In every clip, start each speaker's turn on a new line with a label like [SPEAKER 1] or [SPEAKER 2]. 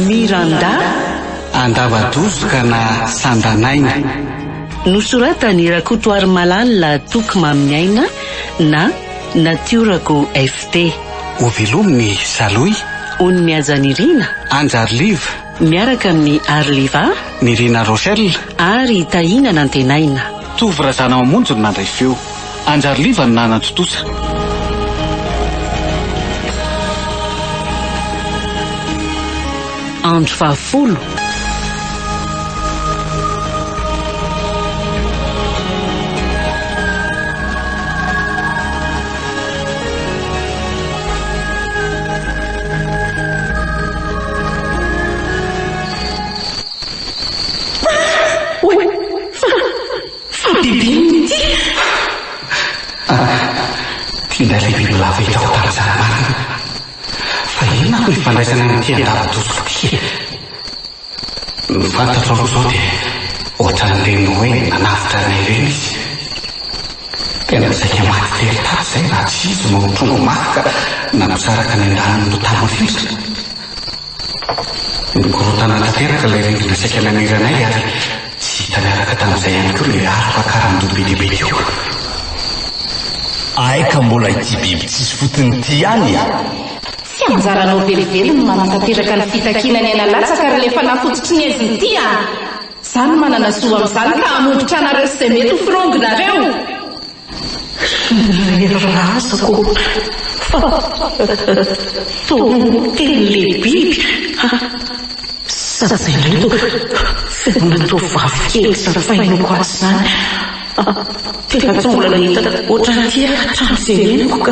[SPEAKER 1] Miranda.
[SPEAKER 2] Andavadozoka na Sandanaina.
[SPEAKER 1] Nosoratan'i Rakotoarimalala Toky Maminiaina na Natiorako FT.
[SPEAKER 2] Hovelomin'i Salohy.
[SPEAKER 1] Onimihajanirina.
[SPEAKER 2] Anjariliva.
[SPEAKER 1] Miaraka amin'i Arliva.
[SPEAKER 2] Nirina Rochelle.
[SPEAKER 1] Ary Tahiana Nantenaina.
[SPEAKER 2] Tovo Razanamamonjy no nandray feo. Anjariliva no nanatontosa.
[SPEAKER 1] Andro fahafolo.
[SPEAKER 3] Oay! Fa, fa biby inona ity?
[SPEAKER 2] Ity indray ilay bibilava hitako tamin'izany marina. Fa inona no ifandraisany amin'ity andava-doza ity e? Ny fantatro aloha izao dia ohatran'ireny hoe nanavotra anay ireny izy. Tena saika maty tery tato izay raha tsy izy no nitrongy mafy ka nampisaraka ny andaniny roa tamin'ny rindrina. Nikorontana tanteraka ilay rindrina saika nanery anay ary tsy hita niaraka tamin'izay ihany koa ilay aloka karandoha be dia be teo.
[SPEAKER 4] Hay ka mbola ity biby tsisy fotony ity ihany e!
[SPEAKER 3] Tsy anjaranao velively ny manatanteraka ny fitakiana ny aina latsaka ry le fanahy fototry ny haizina ity a! Za no manana zo amin'izany ka hamongotra anareo sy izay mety ho firongonareo!
[SPEAKER 5] Ry razako fa toa miteny le biby a! Sady izay indray toa feona tovovavy kely izany fahenoako azy izany a! Tena tsy mbola nahita ohatran'ity aho hatramin'izay niainako ka!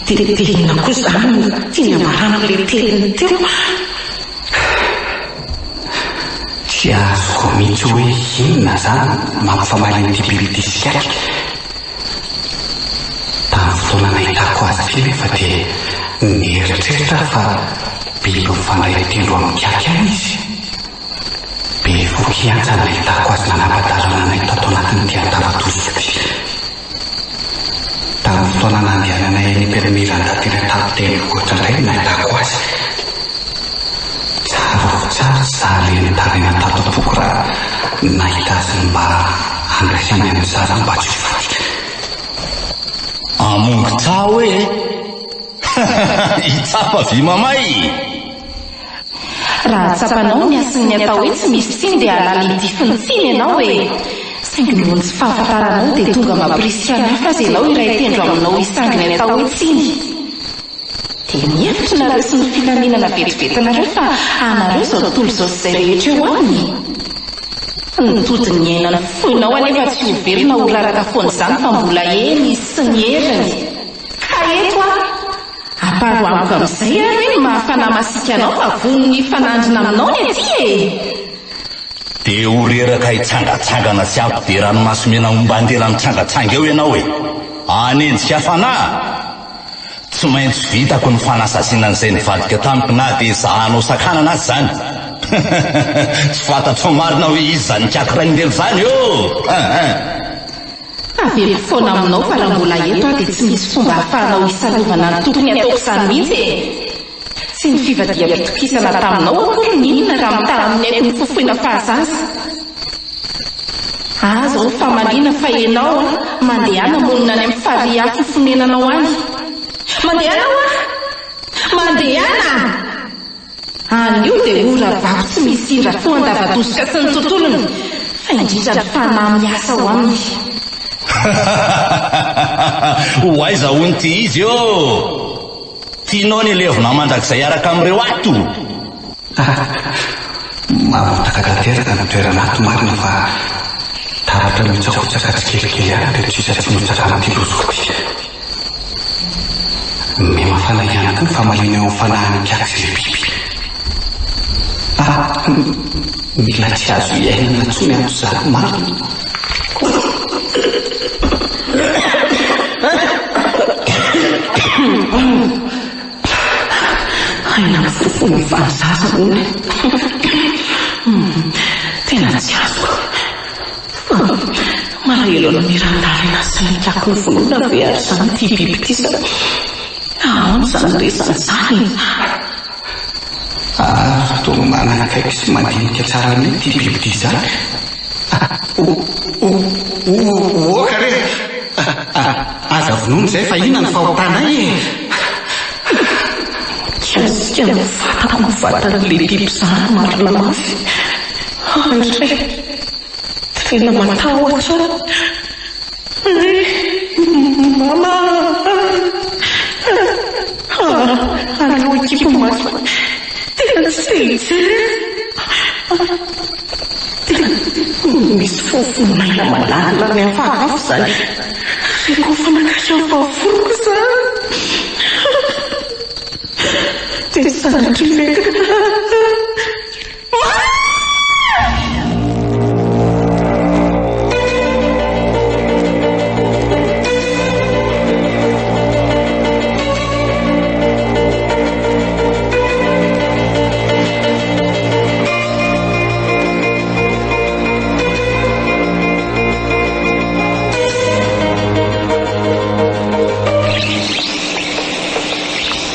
[SPEAKER 5] Dia dia inona koa izany no tiany ambarana amin'ilay teniny teo?
[SPEAKER 2] Tsy azoko mihitsy hoe inona izany mampifamaly an'ity biby ity sy ikaky. Tamin'ny fotoana nahitako azy ity nefa dia nieritreritra aho fa biby mifandray tendro amin'ikaky ihany izy. Bevoky ihany izany nahitako azy nanapa-dalana anay tato anatin'ity andava-doza ity. Tamin'ny fotoana nandehananay eny am-pirimilana teny an-tampon-tendrombohitra indray no nahitako azy. Tsaroako tsara izaho ilay nitaraina tato am-poko raha nahita azy ny mba handraisany an'ny zaza mba tsy ho faty.
[SPEAKER 4] Amongotra hoe e! Hitsapa vy mamay!
[SPEAKER 3] Raha tsapanao ny hasin'ny atao hoe tsy misy tsiny dia halala hidify ny tsiny ianao e! Saingy noho ny tsy fahafantaranao dia tonga mampirisika ny hafa aza ianao hiray tendro aminao hisangy ny atao hoe tsiny. Dia mihevitra nareo sy ny filaminana vetivetinareo fa anareo izao tontolo izao sy izay rehetra eo aminy? Ny todin'ny aina nofoinao anefa tsy ho velona ho raraka foana izany fa mbola eny izy sy ny heriny. Ka eto aho. Amparo amiko amin'izay ary hoe ny maha fanahy masiaka anao fa vonona hifanandrina aminao ny aty e!
[SPEAKER 4] Dia ho reraka hitsangatsangana sy hampide ranomaso mena omban-dela mitsangatsanga eo ianao e! Hanenjika fanahy! Tsy maintsy vitako ny fanasaziana an'izay nivadika tamiko na dia zahanao sakanana aza izany! Tsy fantatro marina hoe iza izany ikaky rainirelo izany ô!
[SPEAKER 3] Averiko foana aminao fa raha mbola eto aho dia tsy misy fomba ahafahanao hisalovana ny tokony hataoko izany mihitsy e! Tsy ny fivadiham-pitokisana taminao akory ny inona raha mitaha amin'ny aiko nofofoina fahazaza. Aza ao famaliana fa ianao an, mandehana monina any amin'ny farihy afo fonenanao any. Mandehana hoa! Mandehana! Anio dia ora vako tsy misy indra fo andava-dozoka sy ny tontolony, fa indrindra ny fanahy miasa ao aminy.
[SPEAKER 4] Ho aiza hono ity izy ô? Tianao ny levona mandrakizay hiaraka amin'ireo ato?
[SPEAKER 2] Mamotaka tanteraka ny toerana ato marina fa tapitra mihotsakotsa tsikelikely ihany ireto sisa tsy mihotsaka amin'ity lozoko ity. Mihamafana ihany koa ny famaliana eo amin'ny fanahin'ny mpiaky sy ilay biby. Ah! Mila tsy azo iainana intsony ato izany marina.
[SPEAKER 5] Aina mifofo ny vazaha hono e. Tena tsy azoko. Fa malahelo an'i Miranda ilay nasainy hikaky ny vonoina ve ary izany ity biby ity sa ahoana izany resany izany e?
[SPEAKER 2] Ary toa manakaiky sy mandinika tsara an'io ity biby ity izany. Oka re! Aza vonoina izay fa inona ny fahotanay e!
[SPEAKER 5] Mikasika ny vatako ny vatan'ilay biby izany marina mafy. Andray! Tena matahotra aho. Mama a! Aleo hikipy ny masoko. Tena tsy te hijery aho. Tena misy fofon'aina manalina ny hafahafa izany. Reko fa nangaika ny vavoroko izany. Dia sanatria ve ka.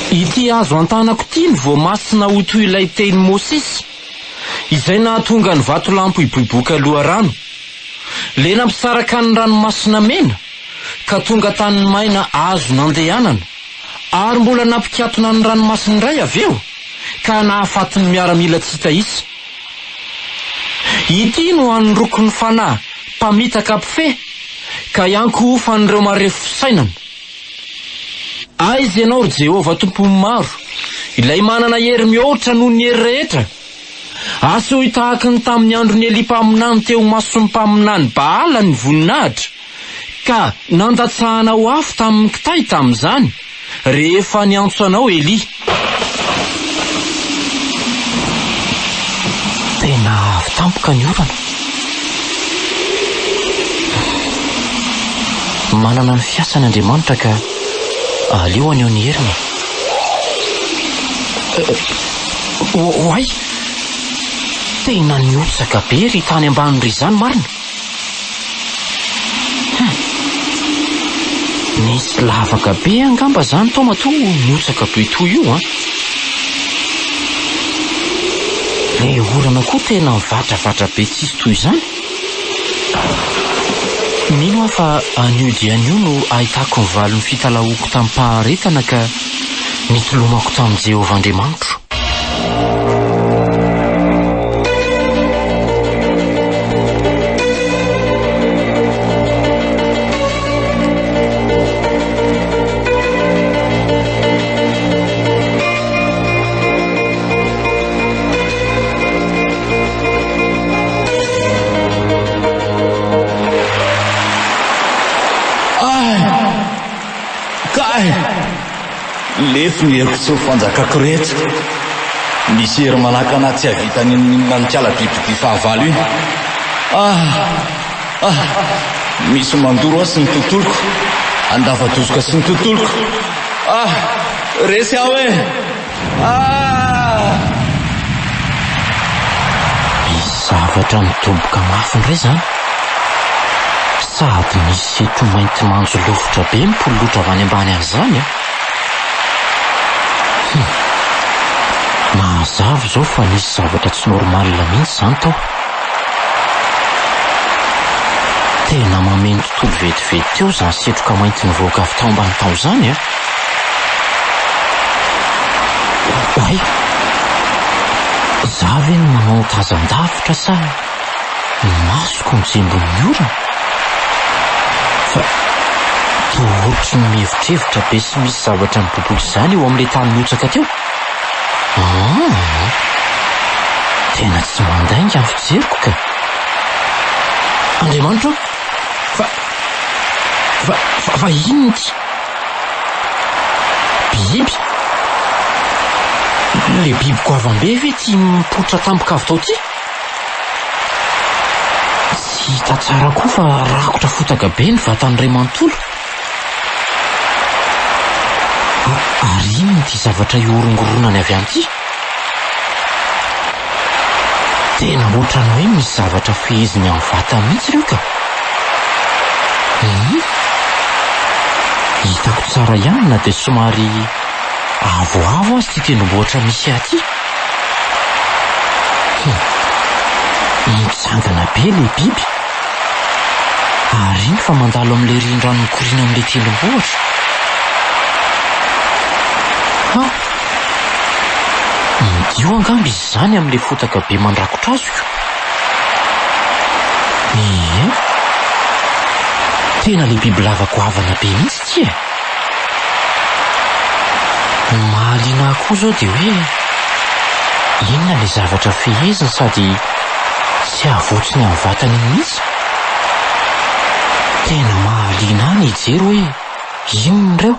[SPEAKER 6] Ity azo an-tanako ity ny voamasina ho toy ilay tehin'i Mosesy, izay nahatonga ny vatolampy hiboiboika loharano. Le nampisaraka ny ranomasina mena, ka tonga tany maina azo nandehanana, ary mbola nampikatona ny ranomasina indray avy eo, ka nahafaty ny miaramila tsy hita isa. Ity no anondroko ny fanahy mpamitaka mpifehy, ka iankohofan'ireo marefo fisainana. Aiza ianao, ry Jehovah Tompon'ny maro, ilay manana hery mihoatra noho ny hery rehetra? Asehoy tahaka ny tamin'ny andron'i Elia mpaminany teo imason'ny mpaminany Baala ny voninahitra, ka nandatsahanao afo tamin'ny kitay tamin'izany, rehefa niantso anao Elia. Tena avy tampoka ny orana. Manana ny fiasany Andriamanitra ka aleo haneho ny heriny e. Oay! Tena nihotsaka be ry tany ambany ry izany marina. Hum. Nisy lavaka be angamba izany tao matoa nihotsaka be toy io an. Ilay orana koa tena mivatravatra be tsisy toy izany. Mino aho fa anio dia anio no ahitako ny valin'ny fitalahoako tamim-paharetana ka nitolomako tamin'i Jehovah Andriamanitro.
[SPEAKER 4] Ay! Kay! Lefy ny heriko sy ny fanjakako rehetra. Misy hery manakana ahy tsy hahavita n'inon'inona an'ikala bibidia fahavalo iny. Ah! Ah! Misy mandoro ahy sy ny tontoloko. Andava-dozoka sy ny tontoloko. Ah! Resy aho e! Ah!
[SPEAKER 6] Misy zavatra midoboka mafy indray izany. Sady misy setroka mainty manjolofotra be mipololotra avy any ambany any izany an! Hum. Mazava izao fa nisy zavatra tsy normal mihitsy izany tao. Tena mameno tontolo vetivety teo izany setroka mainty nivoaka avy tao ambany tao izany an! Oay! Za ve no manao tazan-davitra sa ny masoko no jembon'ny orana? Fa toa ohatry ny mievotrevotra be sy misy zavatra miboiboika izany eo amin'ilay tany mihotsaka teo. Aa! Tena tsy mandainga ny fijeriko ka! Andriamanitra ô! Fa, fa, fa, fa inona ity? Biby? Ilay biby goavam-be ve ity mipoitra tampoka avy tao ity? Tsy hita tsara koa fa rakotra fotaka be ny vatany iray manontolo. Ary inona ity zavatra ihorongoronany avy any ity? Tena ohatran'ny hoe misy zavatra feheziny amin'ny vatany mihitsy ireo ka. Hum. Hitako tsara ihany na dia somary avoavo aza ity tendrombohitra misy ahy ity. Hum. Mitsangana be ilay biby. Ary iny fa mandalo amin'ilay renirano mikoriana amin'ilay tendrombohitra. Ha! Midio angamba izy izany amin'ilay fotaka be mandrakotra azy ko. Ie. Tena ilay bibilava goavana be mihitsy ity e. Ny mahaliana ahy koa izao dia hoe inona ilay zavatra feheziny sady tsy avotsiny amin'ny vatany iny mihitsy? Tena mahaliana ahy ny hijery hoe inona ireo?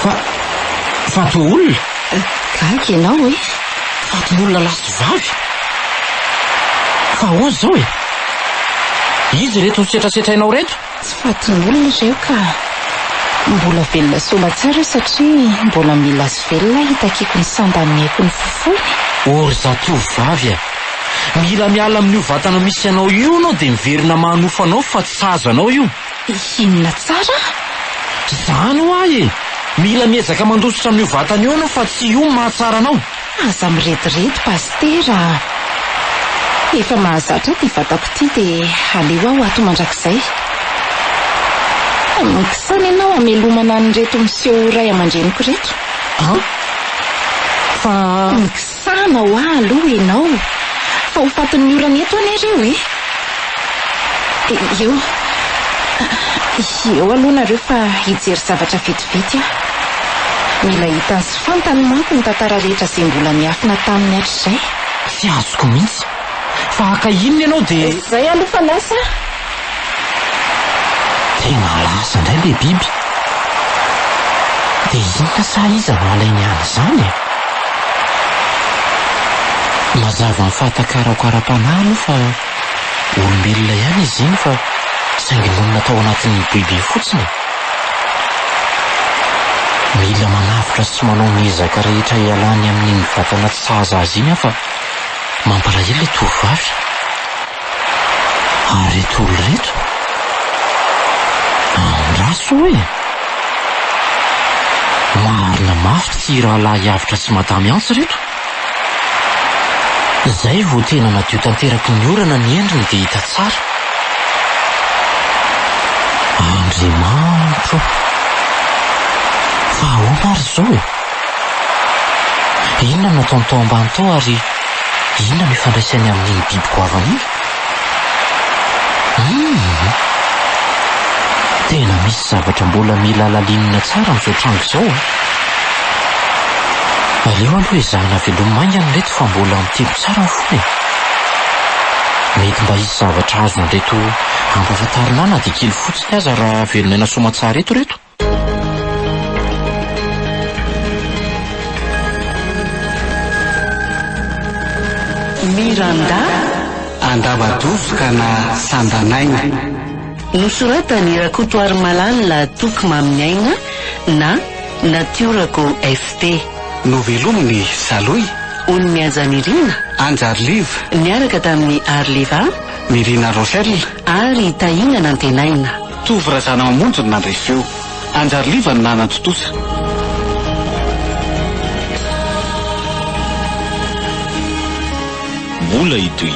[SPEAKER 6] Fa, fa toa olona?
[SPEAKER 3] Gaga ianao e!
[SPEAKER 6] Fatin'olona lahy sy vavy? Fa ahoana izao e? Iza ireto nosetrasetrainao ireto?
[SPEAKER 3] Tsy fatin'olona ireo ka. Mbola velona soamatsara satria mbola mila azy velona hitakiako ny sandan'ny aiko ny fofony.
[SPEAKER 6] O ry zatovovavy a! Mila miala amin'io vatana misy anao io ianao dia miverina maha-nofo anao fa tsy sahaza anao io.
[SPEAKER 3] Inona tsara?
[SPEAKER 6] Izany hoa e! Mila miezaka mandositra amin'io vatana io ianao fa tsy io no mahatsara anao.
[SPEAKER 3] Aza mirediredy Pasitera a! Efa mahazatra ahy ity vatako ity dia aleo aho ato mandrakizay. Mikisana ianao hamelomana an'ireto miseho ho ray aman-dreniko ireto.
[SPEAKER 6] An? Fa.
[SPEAKER 3] Mikisana ho ahy aloha ianao fa ho fatin'ny orana eto anie ireo e! Eo. Eo aloha nareo fa hijery zavatra vetivety aho. Mila hitany sy fantany manko ny tantara rehetra izay mbola niafina taminy hatrizay.
[SPEAKER 6] Tsy azoko mihitsy. Fa haka inona ianao dia.
[SPEAKER 3] Izay aloha fa lasa aho.
[SPEAKER 6] Tena lasa indray ilay biby. Dia inona sa iza no alainy any izany e? Mazava ny fahatakarako ara-panahy aloha fa olombelona ihany izy iny fa saingy nonina tao anatin'ny biby fotsiny e. Mila manavotra sy manao ny ezaka rehetra hialany amin'iny vatana tsy sahaza azy iny aho fa mampalahelo ilay tovovavy. Ary ireto olona ireto? Andraso e! Marina mafy tsy rahalahy Avotra sy Madame Antsa ireto. Izay vao tena nadio tanteraky ny orana ny endriny dia hita tsara. Andriamanitro ô! Fa ahoana ary izao e? Inona no nataony tao ambany tao ary inona no ifandraisany amin'iny biby goavana iny? Hum! Tena misy zavatra mbola mila halalinina tsara amin'izao tranga izao an! Aleo aloha ezahana velomina haingana ireto fa mbola mitempo tsara ny fony e! Mety mba hisy zavatra azon'ireto ampahafantarina ahy na dia kely fotsiny aza raha velon'aina soamantsara eto ireto.
[SPEAKER 1] Miranda.
[SPEAKER 2] Andavadoska na Sandanaina.
[SPEAKER 1] Nosoratan'i Rakotoarimalala Toky Maminiaina na Natiorako FT.
[SPEAKER 2] Novelomin'i Salohy.
[SPEAKER 1] Onimihajanirina.
[SPEAKER 2] Anjariliva.
[SPEAKER 1] Niaraka tamin'i Arliva.
[SPEAKER 2] Nirina Rochelle.
[SPEAKER 1] Ary Tahiana Nantenaina.
[SPEAKER 2] Tovo Razanamamonjy no nandray feo. Anjariliva no nanatontosa.
[SPEAKER 7] Mbola hitohy.